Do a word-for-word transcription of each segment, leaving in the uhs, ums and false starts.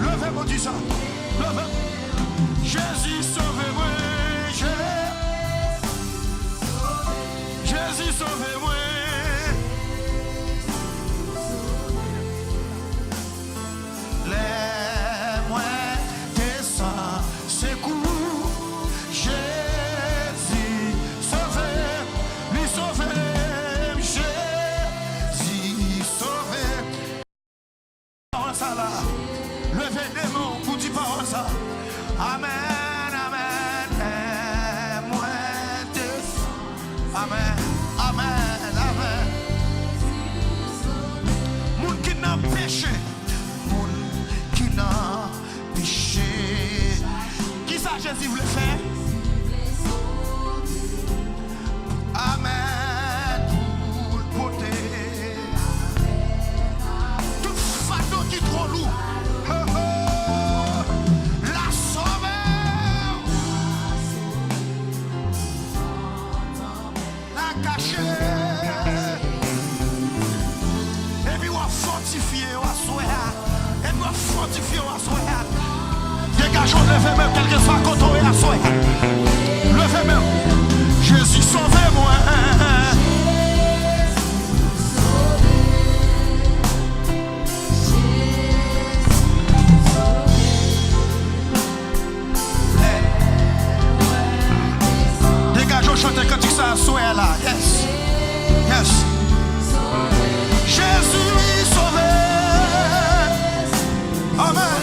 Leve pou di sa. Leve. Jezi sove mwen. Je- Jezi sove mwen. Lè mwen te san sekou, Jezi sove m, li sove m, Jezi sove m. Pawòl sa la, leve de men w pou di pawòl sa. Amèn, amèn, lè mwen te Amèn, amèn, amèn. Moun ki nan peche, moun ki nan peche. Kisa Jezi vle fè? Amèn, pou l pote tout fado ki twò lou. Ho, ho. L a sove w. L a kache. Epi w ap fòtifye yo aswè a. Epi w ap fòtifye yo aswè a. Degaje w, leve men w, kèlkeswa kote w ye aswè a. Leve men w. Jezi sove mwen. Degaje w, chante kantik sa aswè a la. Yes. Yes. Jezi sove. Amèn.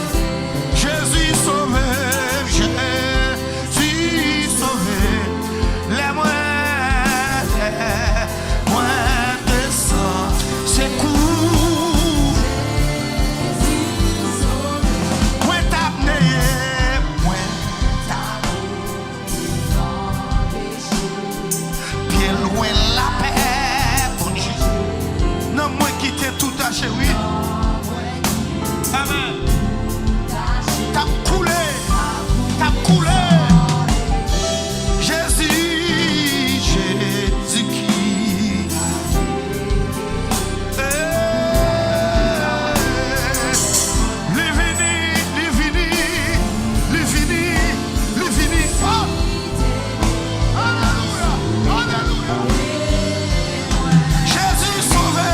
Jezi sove. Jezi sove. Lè mwen, lè mwen te san sekou. Mwen t ap neye, mwen t ap byen lwen lapè Bondye. Nan mwen kite tout tache, wi. Amèn. T ap koule, t ap koule. Jezi, Jezi ki. Li vini, li vini, li vini, li vini. Oh! Alelouya, alelouya. Jezi sove.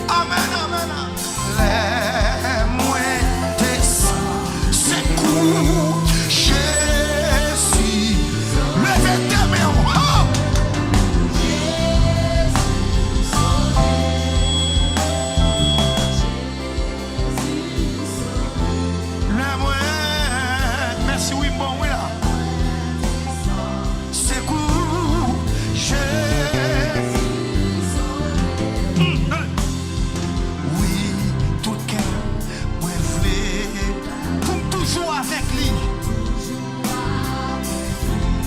Amèn, amèn, amèn. Lè mwen te san sekou, Jezi, leve de men w. Oh! Lè mwen, mèsi wi, m bon wi la. Sekou, Jezi. Hmm, ale. Wi, tout kè mwen vle pou m toujou avèk li,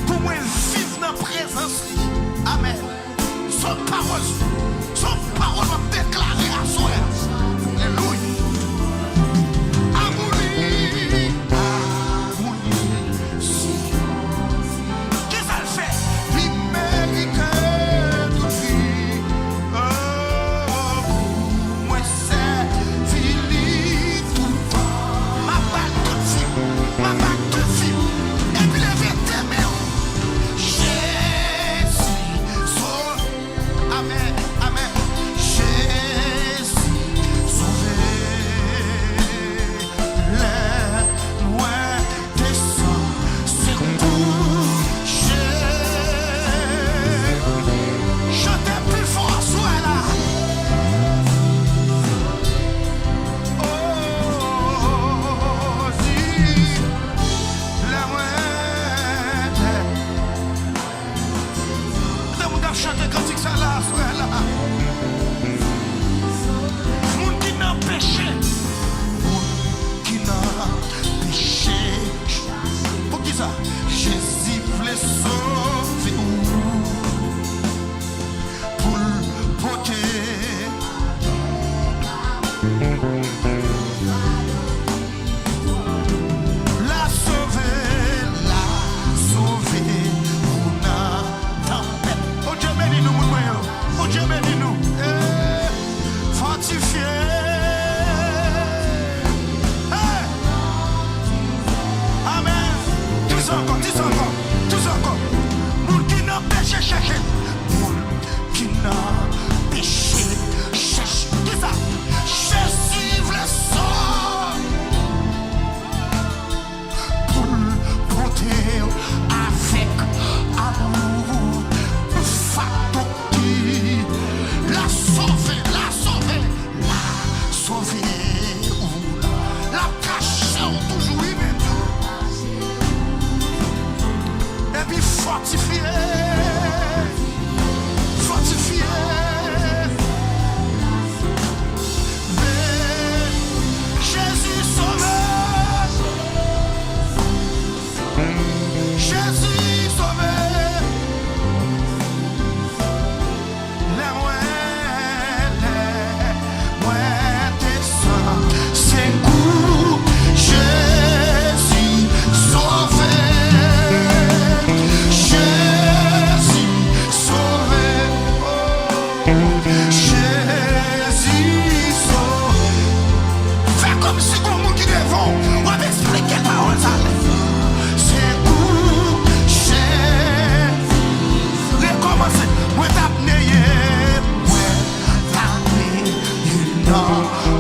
pou mwen viv nan prezans li. Amèn. Se yon pawòl, se yon pawòl w ap deklare aswè a. Alelouya. Amour li, amour li. Kisa l fè? Li merite tout vi. Oh, mwen sèvi li toutan. M ap ba l tout vi m. M ap ba l tout vi m. Epi leve de men w. Jezi sove. Amèn, amèn. Jezi sove. Lè mwen te san sekou, Jezi. Chante pi fò aswè la. Oh, di, lè mwen te Kote moun k ap chante kantik sa la, frè la? Moun ki nan peche. Moun ki nan peche. Poukisa? Jezi vle sove w. Pou l pote L a sove, l a sove ou nan tanpèt.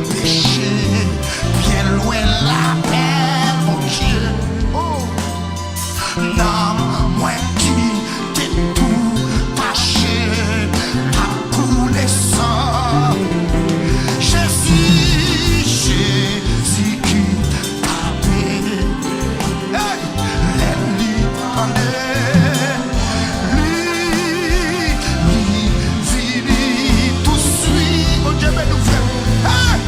Peche byen lwen lapè Bondye. Oh. Nanm mwen ki te tou tache, t ap koule san. Jezi, Jezi ki tape. Hey! Lè li tande, li, li vini touswit. Bondye beni w, frè m. Hey!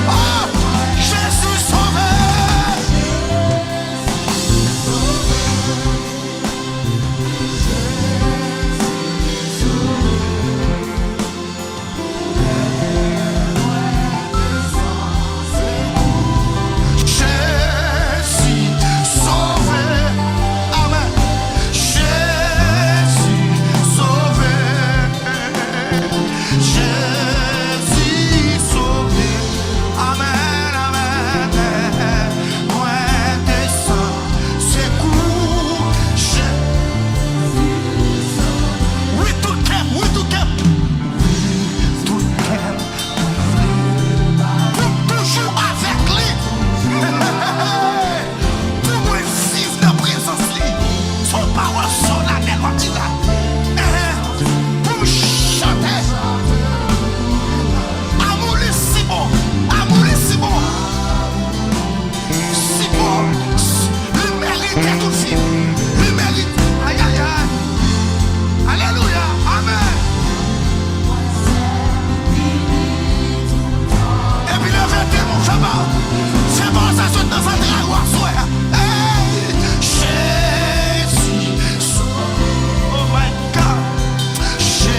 Oh, Jezi sove. Jezi sove. Amèn. Jezi sove. Jezi sove. Amèn, amèn. Mwen desann sekou. Je- Wi, tout kè m, wi, tout kè m. Wi, tout kè m. Pou m toujou avèk li. Pou mwen viv nan prezans li. Se yon pawòl solanèl w ap di la. Enhen. Pou m chante. Amou li si bon. Amou li si bon. Si bon. Li merite tout vi. Li merite. Ay, ay, ay. Alelouya. Amèn. Epi leve demon, fè pa. Fè pa sa sot nan zantray ou aswè a. Hey, Jezi. Oh my God. Je-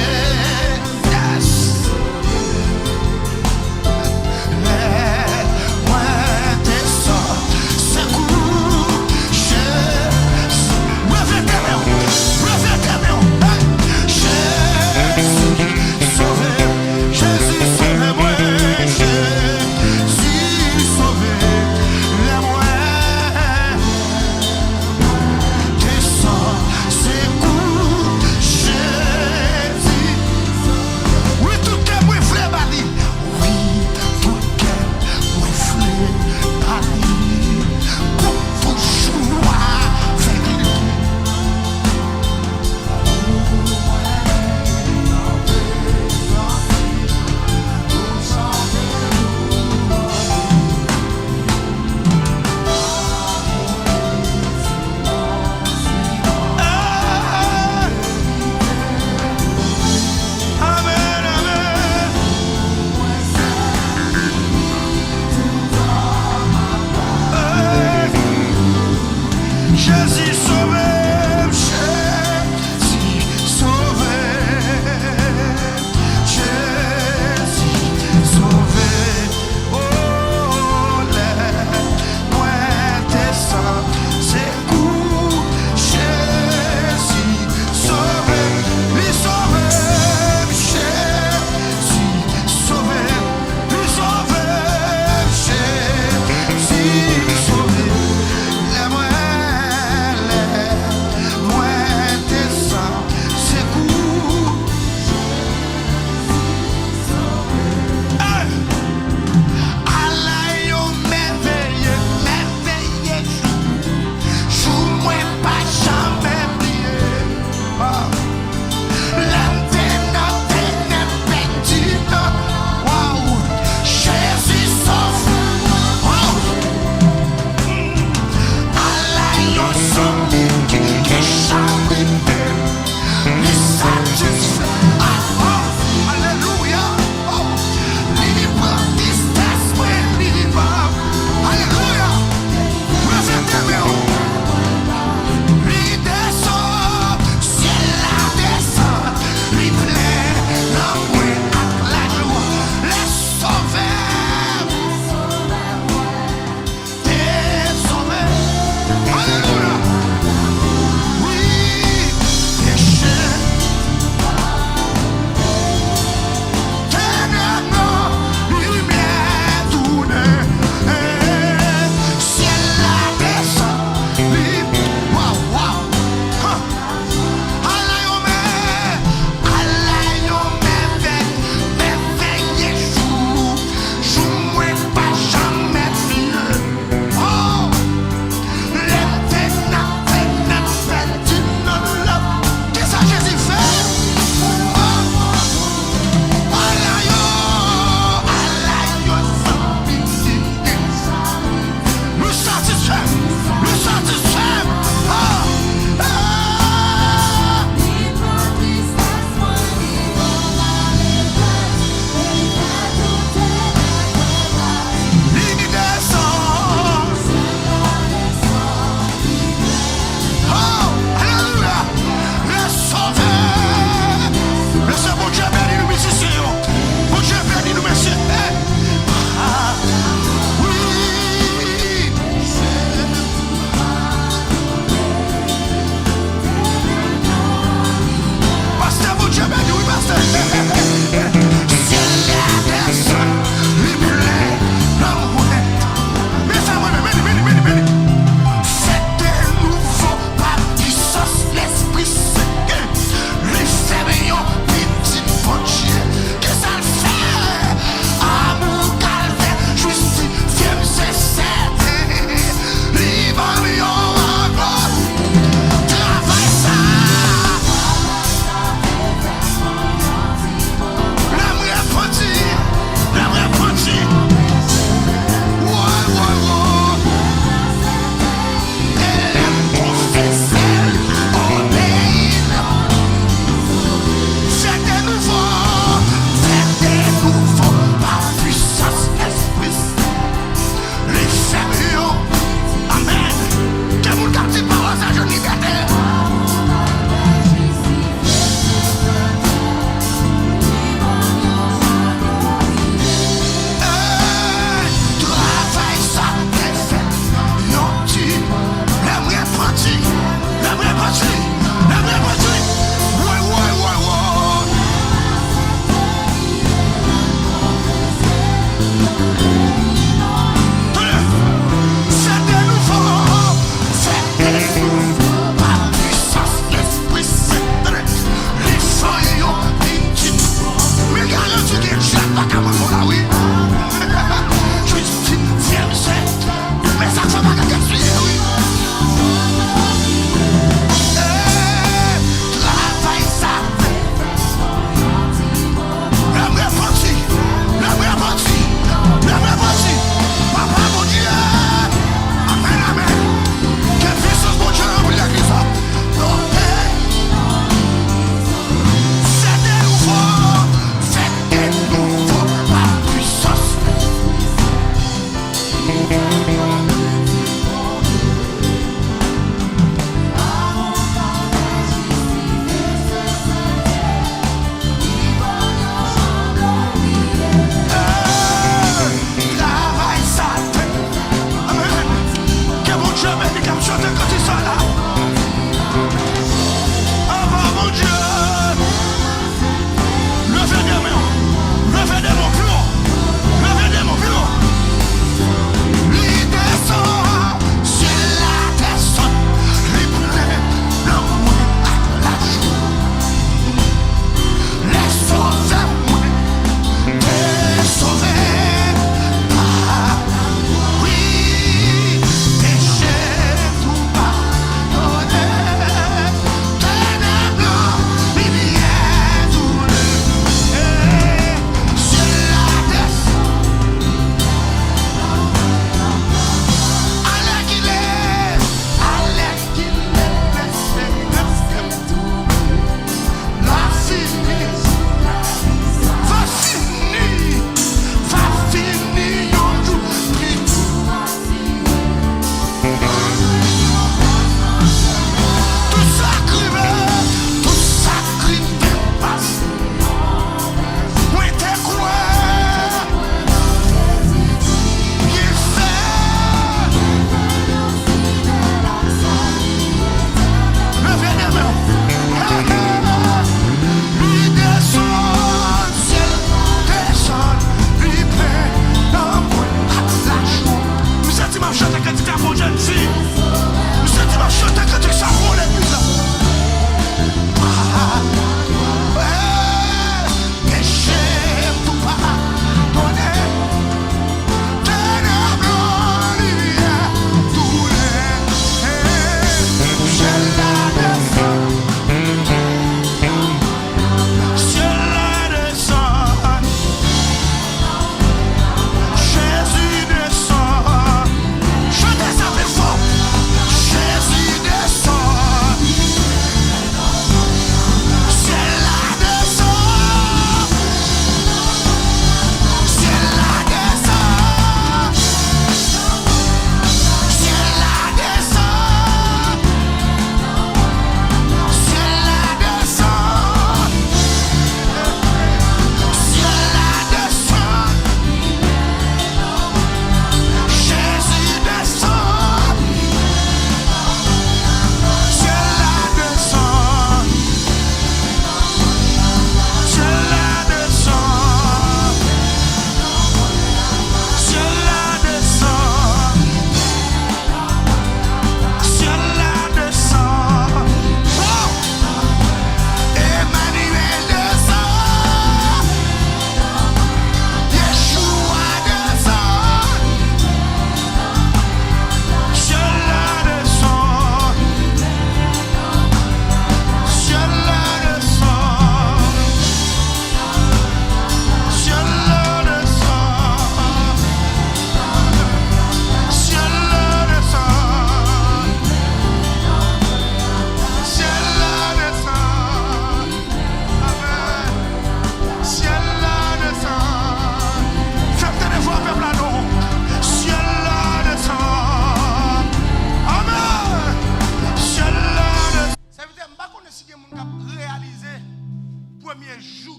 Yes. Lè mwen desann sekou, Jezi. Leve de men w. Leve de men w. Hey. Jezi sove. Jezi sove mwen. Jezi sove. Lè mwen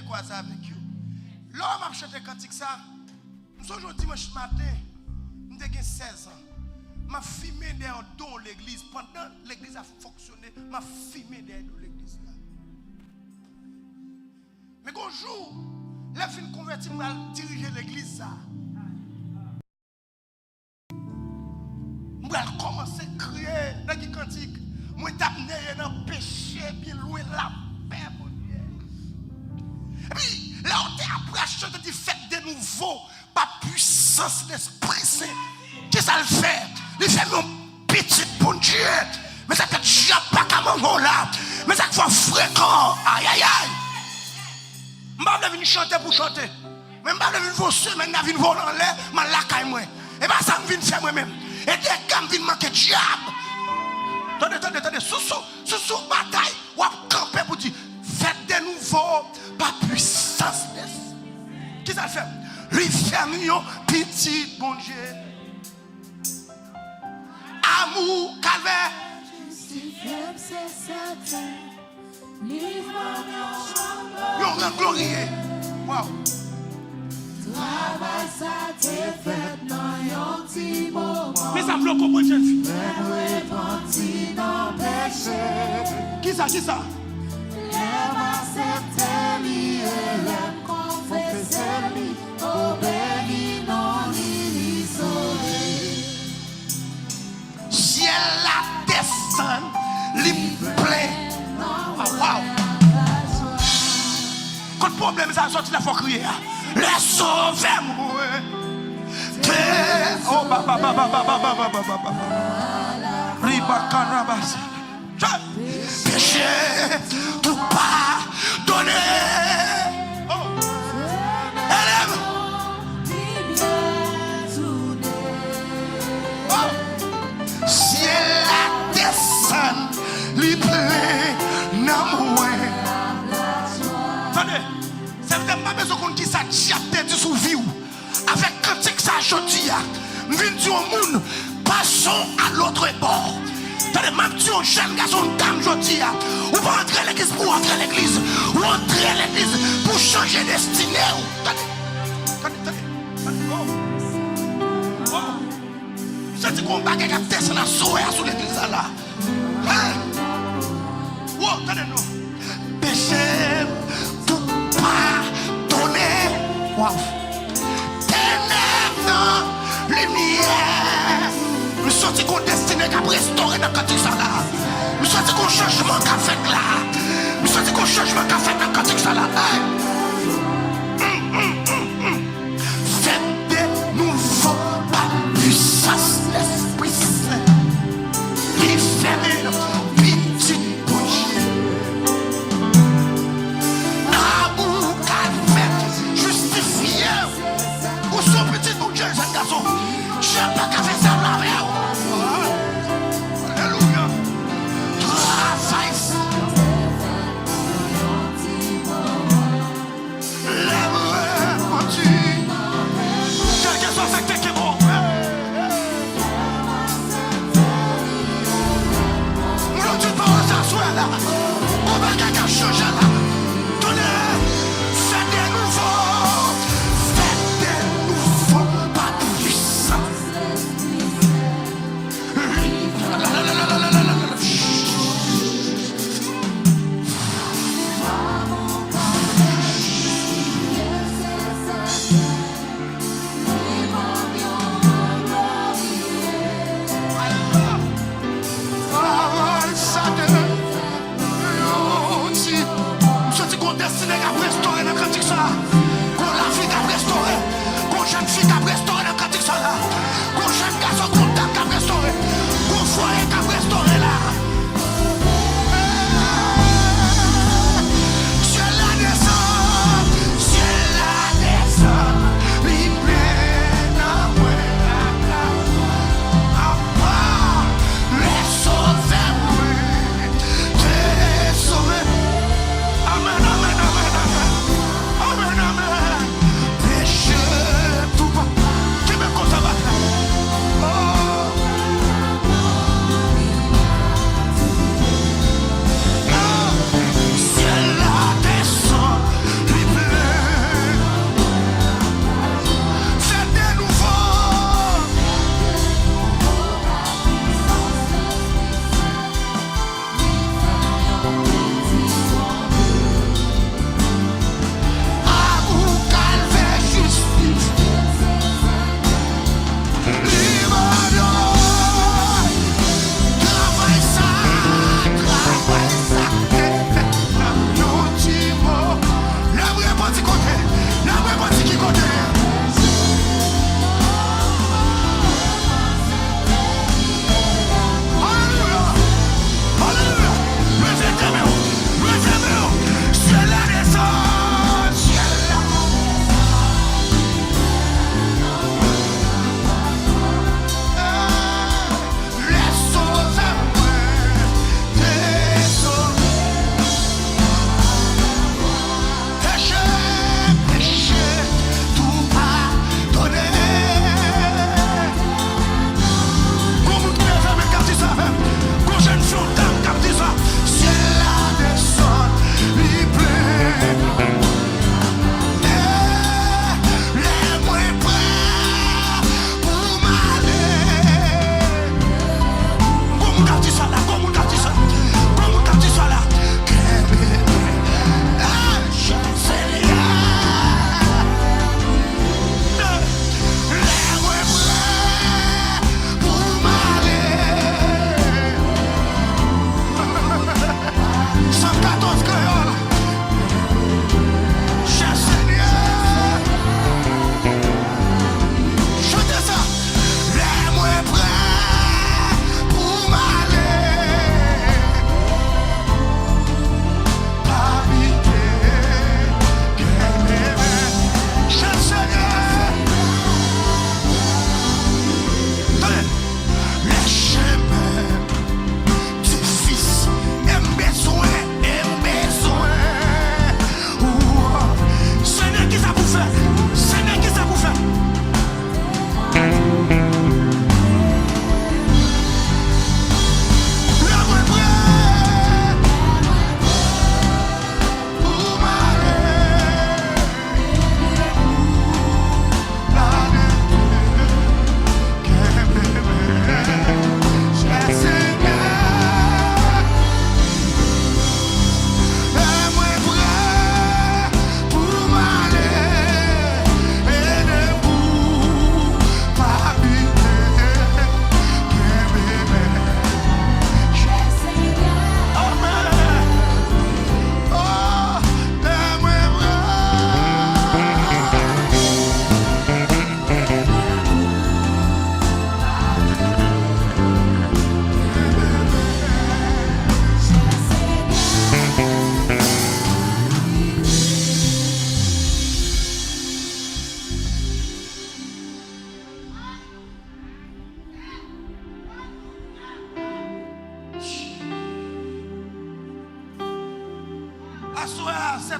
kwaze avèk yo. Lè w ap chante kantik sa, m sonje yon dimanch maten, m te gen sèz an. M ap fimen dèyè yon don legliz, pandan legliz ap fonksyone, m ap fimen dèyè don legliz la. Men gon jou, lè m fin konvèti, m pral dirije legliz sa. M pral kòmanse kriye nan ki kantik. Mwen t ap neye nan peche, byen lwen lapè Bondye. Epi, lè w te apre a chante di fèt de nouvo pa pwisans Lespri Sen, kisa l fè? Li fè m yon pitit Bondye. Men sa k fè dyab pa ka manyen w la. Men sa k fè w frekan. Ayayay! M pa vle vin chante pou chante. Men m pa vle vin fè yon semèn la vin voye w anlè, m al lakay mwen. E pa sa m vin fè mwen menm. E dega m vin manke dyab. Tande, tande, tande. Sou, sou, sou, sou batay, w ap kanpe pou di, fèt de nouvo pa pwisans Lespri. Kisa l fè m? Li fè m yon pitit Bondye. Amou kalvè. Jistifye m, se sèten. Li ban m yon rang gloriye. Yon rang gloriye. Waw. Travay sa te fèt nan yon ti moman. Men sa m vle w konprann, jèn fi. Lè m repanti nan peche. Kisa, kisa? Lè m aksepte li e lè m konfese li, o beni non li, li sove. Syèl la desann, li plen. Waw, waw. Kot pwoblèm sa soti la fò kriye a? Lè sovè mwen te, oh, ba, ba, ba. Riba karabasa. Peche tou padone. Oh. Elèm. Oh. Syèl la desann, li plen nan mwen. Tande, sèvitè, m pa bezwen konn kisa dyab te di sou vi w. Avèk kantik sa jodi a, m vin di yon moun, passons à l'autre bord. Tande, m ap di yon jèn gason, yon dam jodi a, ou pa antre legliz pou w antre legliz. Ou antre legliz pou w chanje destine w. Tande, tande, tande, tande. Oh. Oh. M santi gon bagay k ap desann aswè a sou legliz la la. Hey! Wow, tande non. Peche m tou padone. Waw. Tenèb nan limyè. M santi gon destine k ap restore nan kantik sa la. M santi gon chanjman k ap fèt la. M santi gon chanjman k ap fèt nan kantik sa la. Hey! Fèt de nouvo pa pwisans Lespri Sen. Li fè m pitit Bondye. Amou ka fè jistifye w. Ou se yon pitit Bondye, jèn gason. Dye pa ka fè sa avè w. Alelouya. Travay sa.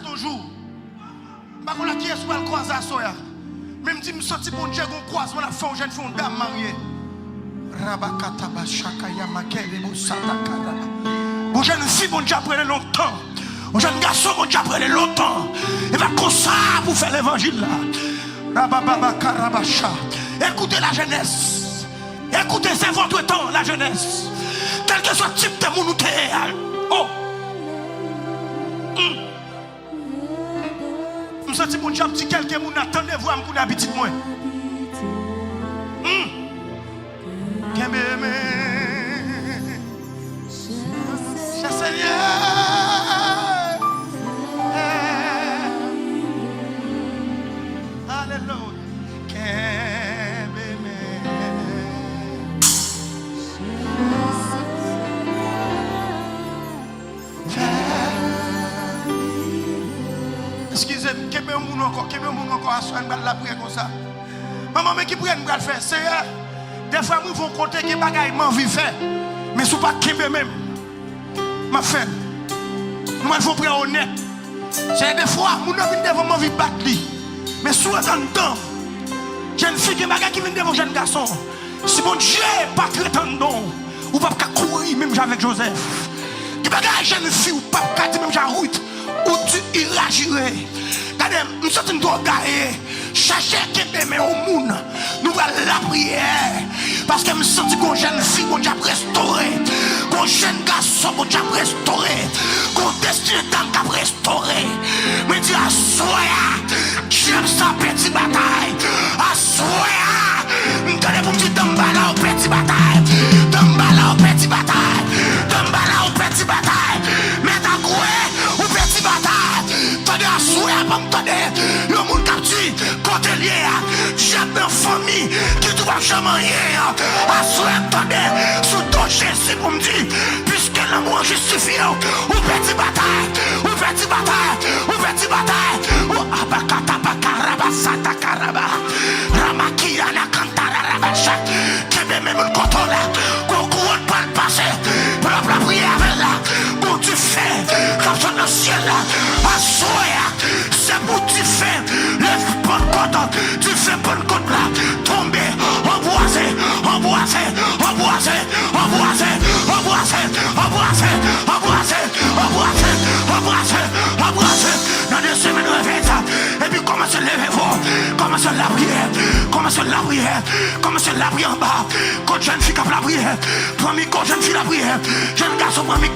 Toujou. M pa konn ak kiyès ou pral kwaze aswè a. Men m di m santi Bondye gon kwazman l ap fè yon jèn fi, yon dam marye. Rabakata bashaka yamakele bosata karaba. Yon jèn fi Bondye ap rele lontan. Yon jèn gason Bondye ap rele lontan. E pa konsa pou fè levanjil la. Rabababa karabasha. Écoutez la jeunesse. Écoutez, c'est votre temps, la jeunesse. Kèlkeswa tip de moun ou te ye a. Oh. Mm. M santi Bondye ap di kèlke moun nan, tande vwa m kounye a, pitit mwen. Hmm. Kenbe men. Chè Senyè. Alelouya. Kenbe men. Eskize m, kenbe yon moun ankò, kenbe yon moun ankò aswè, n pral lapriyè konsa. Manman, men ki priyè n pral fè. Seyè, dèfwa m rive yon kote gen bagay m anvi fè, men si w pa kenbe men m, m ap fè l. Nou pral fè yon priyè onèt. Seyè, dèfwa moun nan vin devan m, m anvi bat li, men si w ret anndan m, jèn fi, gen bagay ki vin devan jèn gason. Si Bondye pa t ret anndan w, ou p ap ka kouri menm jan avèk Jozèf. Gen bagay jèn fi ou p ap ka di menm jan Ruth, ou di irajire. Gade, m santi m twò gaye. Chèche kenbe men yon moun. Nou pral lapriyè. Paske m santi gon jèn fi Bondye ap restore. Gon jèn gason Bondye ap restore. Gon destine dam k ap restore. Mwen di aswè a, dyab sa pèdi batay. Aswè a, m tande pou m di danmbala ou pèdi batay. Danmbala ou pèdi batay. Danmbala ou pèdi batay. Mèt Agwe ou pèdi batay. Tande aswè a, ban m tande yon moun k ap di kote l ye a. Dyab nan fanmi ki di w p ap janm anyen an. Aswè a, tande sou do Jezi pou m di, piske lanmou an jistifye w, ou pèdi batay, ou pèdi batay, ou pèdi batay. Ou abakata baka rabasata karaba. Ramakiana kantara rabasha. Kenbe men moun kote w la. Gon kouwòn pral pase. Pèp la priye avè l la. Gon dife k ap sot nan syèl la. Aswè a, se pou dife Pannkòt, dife Pannkòt la tonbe, anbwaze, anbwaze, anbwaze, anbwaze. Nan de semèn revèy sa, epi kòmanse leve vo, kòmanse lapriyè, kòmanse lapriyè, kòmanse lapriyè anba, kot jèn fi k ap lapriyè, pran mikwo jèn fi lapriyè, jèn gason pran mikwo.